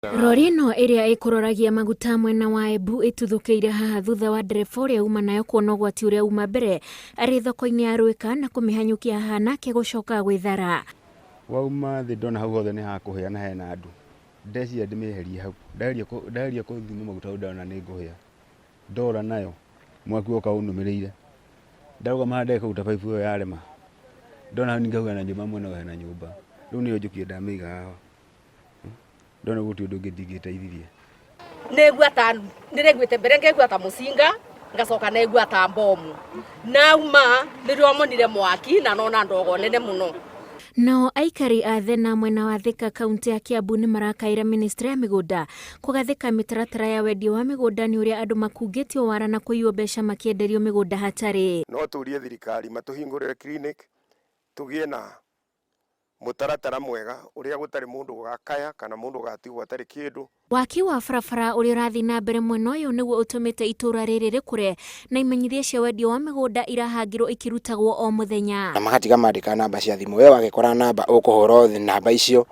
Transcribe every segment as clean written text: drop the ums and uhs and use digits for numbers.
Rori ĩno ĩrĩa ĩkũroragia maguta mwena wa Embu ĩtuthũkĩire haha thutha wa ndereba ũrĩa uma nayo kuona ũgwati ũrĩa uma mbere arĩ thoko-inĩ ya Rwĩka na kũmĩhanyũkia haha nake gũcoka gwĩthara. Wauma thĩ ndona hau hothe nĩ hakũhĩa na hena andũ, ndeciria ndĩmĩeherie hau, ndageria kũthima maguta hau ndona nĩ ngũhĩa, ndora nayo mwaki woka ũnũmĩrĩire, ndarũgama haha ndege kũruta baibũ ĩyo yarema, ndona hau ningĩ hau hena nyũmba mwena ũyũ hena nyũmba, rĩu nĩyo njũkire ndamĩiga haha, ndona gũtirĩ ũndũ ũngĩ ndingĩteithirie. Negua ta nĩreguĩte mbere ngegua ta mũcinga ngacoka negua ta mbomu nauma nĩrĩo monire mwaki na nona ndogo nene mũno. Nao aikari a Thena mwena wa Thika kaunti ya Kiambu nĩ marakaĩra ministry ya mĩgũnda kũgathĩka mĩtaratara ya wendia wa mĩgũnda nĩ ũrĩa andũ makungĩtio wara na kũiywo mbeca makĩenderio mĩgũnda hatarĩ. No tũrie thirikari matũhingũrĩre clinic tũgĩe na mũtaratara mwega ũrĩa gũtarĩ mũndũ ũgakaya kana mũndũ ũgatigwo atarĩ kĩndũ. Waki wa barabara ũrĩa ũrathiĩ na mbere mwena ũyũ nĩguo ũtũmĩte itũũra rĩrĩ rĩkũre na imenyithia cia wendia wa mĩgũnda irahangĩrwo ikĩrutagwo o mũthenya. Na magatiga mandĩka namba cia thimũ, we wagĩkora namba ũkũhũra namba icio,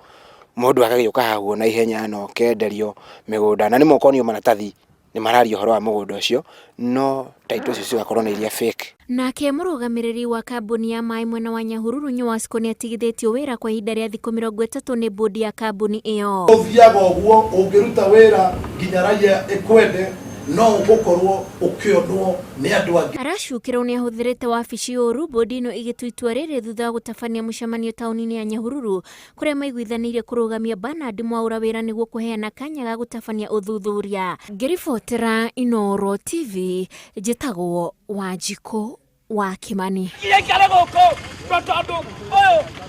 mũndũ agagĩũka haguo na ihenya na ũkenderio mĩgũnda, na nĩma ũkonio maratathi nĩ mararia ũhoro wa mũgũnda ũcio, no title icio cigakorwo nĩ iria fake. Nake mũrũgamĩrĩri wa kambuni ya maĩ mwena wa Nyahururu Nyuasco nĩ atigithĩtio wĩra kwa ihinda rĩa thikũ 30 nĩ bodi ya kambuni ĩyo. Ũthiaga ũguo ũngĩruta wĩra nginya raia ĩkwende no ũgũkorwo ũkĩonwo nĩ andũ angĩ. Aracukĩrwo nĩ ahũthĩrĩte wabici ũru, bodi ĩno ĩgĩtua itua rĩrĩ thutha wa gũtabania mũcemanio taũni-inĩ ya Nyahururu kũrĩa maiguithanĩirie kũrũgamia Bernard Mwaura wĩra nĩguo kũheana kanya ga gũtabania ũthuthuria. Ngĩribotera Inooro TV, njĩtagwo Wanjikũ wa Kimani. Ikare gũkũ tondũ ũyũ.